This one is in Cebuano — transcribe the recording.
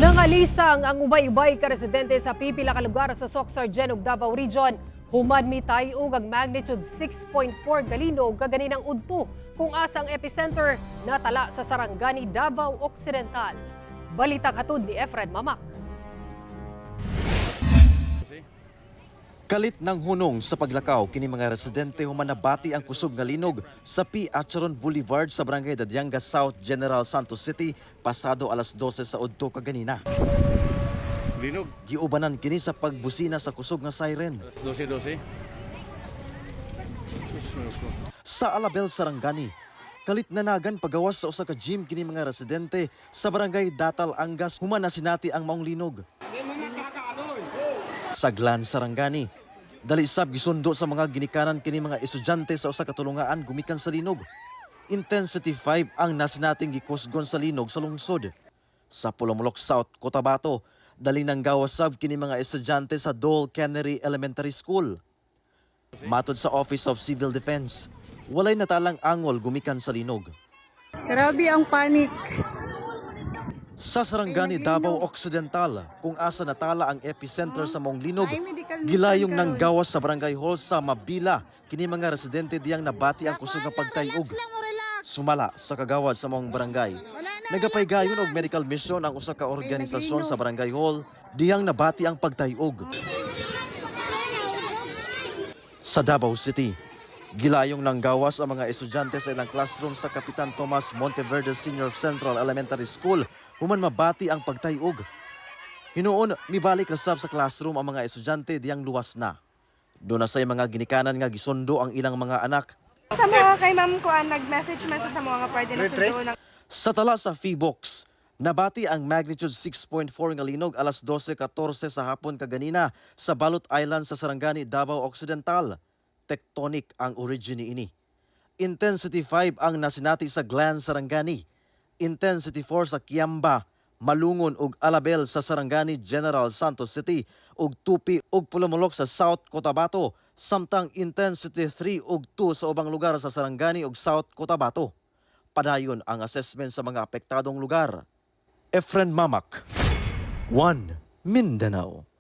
Nangalisang ang ubay-ubay ka residente sa pipila ka lugar sa Soccsksargen ug Davao Region. Human mitay-og ang magnitude 6.4 galinog kaganinang udto kung asa ang epicenter natala sa Sarangani, Davao Occidental. Balita katud ni Efren Mamak. Kalit ng hunong sa paglakaw kini mga residente human nabati ang kusog nga linog sa P. Acharon Boulevard sa Barangay Dadianga South, General Santos City pasado alas 12 sa udto kaganina. Linog. Giubanan kini sa pagbusina sa kusog nga siren. Alas 12:12. Sus, ko. Sa Alabel, Sarangani, kalit na nagan pagawas sa usa ka gym kini mga residente sa Barangay Datal Angas human nasinati ang maong linog. Sa Glan, Sarangani, dali sab gisundo sa mga ginikanan kini mga estudyante sa usa ka tulungaan gumikan sa linog. Intensity 5 ang nasinating gikusgon sa linog sa lungsod. Sa Polomolok South, Cotabato, dali nang gawas sab kini mga estudyante sa Dole Cannery Elementary School. Matod sa Office of Civil Defense, walay natalang angol gumikan sa linog. Grabe ang panic. Sa Sarangani, Davao Occidental, kung asa natala ang epicenter sa maong linog, Ay, medical mission gilayong karon. nang gawas sa Barangay Hall sa Mabila, kini mga residente diyang nabati ang kusog nga pagtayog. Relax lang mo, relax. Sumala sa kagawad sa maong barangay. Wala na, Nagapaygayon relax og medical mission ang usa ka organisasyon naglinog. sa Barangay Hall, diyang nabati ang pagtayog. Sa Davao City, gilayong nanggawas ang mga estudyante sa ilang classroom sa Kapitan Tomas Monteverde Senior Central Elementary School human mabati ang pagtayog. Hinuon, mibalik na sab sa classroom ang mga estudyante diyang luwas na. Doon na say mga ginikanan nga gisundo ang ilang mga anak. Sa mga kay ma'am kuan, nag-message man sa mga pwede na sundo ng Sa tala sa Feebox, nabati ang magnitude 6.4 nga linog alas 12:14 sa hapon kaganina sa Balut Island sa Sarangani, Davao Occidental. Tectonic ang origin niini. Intensity 5 ang nasinati sa Glan, Sarangani. Intensity 4 sa Kiamba, Malungon ug Alabel sa Sarangani, General Santos City ug Tupi ug Pulumulok sa South Cotabato, samtang intensity 3 ug 2 sa ubang lugar sa Sarangani ug South Cotabato. Padayon ang assessment sa mga apektadong lugar. Efren Mamak, 1 Mindanao.